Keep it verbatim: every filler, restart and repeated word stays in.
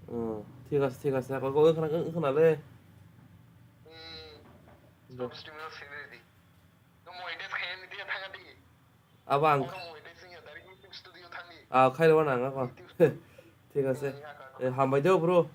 Hmm, thik ase, thik ase. Kok, kok, wngkhana, wngkhana le. Hmm. Stop streaming o sini di. No monetize khayan ni dia thanga di. Abo ang. Monetize ya dari YouTube studio thangi. Ah, khailo wana ang ako. Thik ase. Hmm, ya, ka, ka. Eh, hambai de, bro.